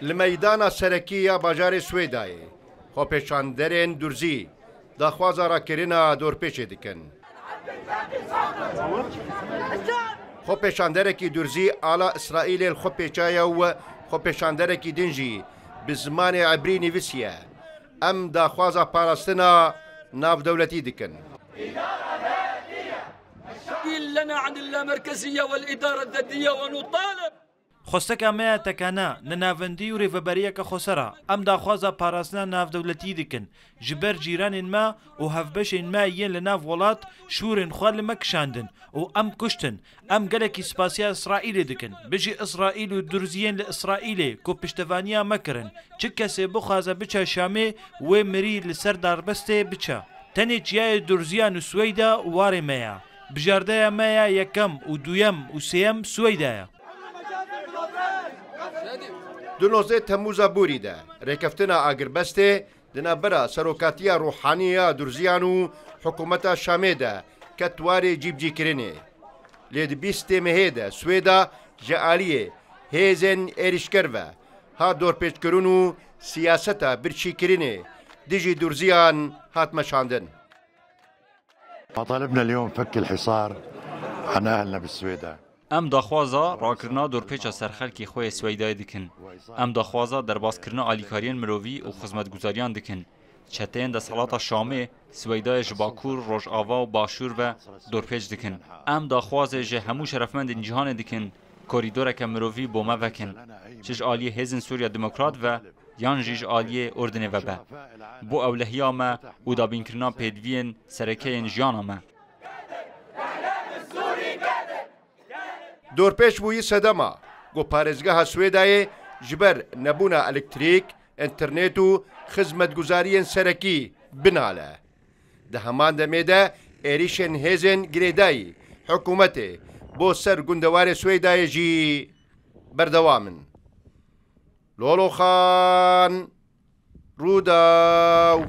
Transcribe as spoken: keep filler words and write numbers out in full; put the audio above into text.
Li meydana serekî ya bajarê Swêdayê, xwepêşanderên Durzî daxwaza rakirina dorpêçê dikin. Xwepêşanderekî Durzî ala Îsraîlê li xwe pêçaye û xwepêşanderekî din jî bi zimanê ebrî nivîsiye: Em daxwaza parastina navdewletî dikin. لنا عن اللامركزية والإدارة الذاتية ونطالب Xwesteka me ya tekana, nenavendî û rêveberiyeke xweser e. Em daxwaza parastina navdewletî dikin. Ji ber cîranên me û hevbeşên me yên li nav welat şûrên xwe li me kişandin û em kuştin. Em gelekî spasiya Îsraîlê dikin. Bijî Îsraîl û Durziyên li Îsraîlê ku piştevaniya me kirin. Çi kesê bixwaze biçe Şamê, wê mirî li ser darbestê biçe. Tenê çiyayê Durziyan û Sweyda warê me ye. Bijardeya me ya yekem û duyem û sêyem Sweyda ye. Di nozdeh Temmûza borî de rêkeftina agirbestê di navbera serokatiya Ruhanî ya Durziyan û hikûmeta Şamê de ket warê cîbicîkirinê. Lê di bîstê mehê de Swêda ji aliyê hêzên êrîşker ve hat dorpêçkirin û siyaseta birçîkirinê dijî Durziyan hat meşandin. ما طالبنا اليوم فك الحصار عن أهلنا بالسويدة. Em daxwaza rakirina dorpêça ser xelkê xwe yê Siweydayê dikin. Em daxwaza derbaskirina alîkariyên mirovî û xizmetguzariyan dikin. Çeteyên desthilata Şamê Siweydayê ji Bakur, Rojava û Başûr ve dorpêç dikin. Em daxwazê ji hemû şerefmendên cîhanê dikin korîdoreke mirovî bo me vekin. Çi ji aliyê Hêzên Sûriya Demokrat ve yan jî ji aliyê Urdinê ve be. Bo ewlehiya me û dabînkirina pêdiviyên sereke yên jiyana me. Dorpêç bûyî sedema ku parêzgeha Swêdayê ji ber nebûna elektrîk, înternet û xizmetguzariyên serekî binale. Di heman demê de êrîşên hêzên girêdayî hikûmetê bo ser gundewarê Swêdayê jî berdewam in. Loloxan, Rûdaw.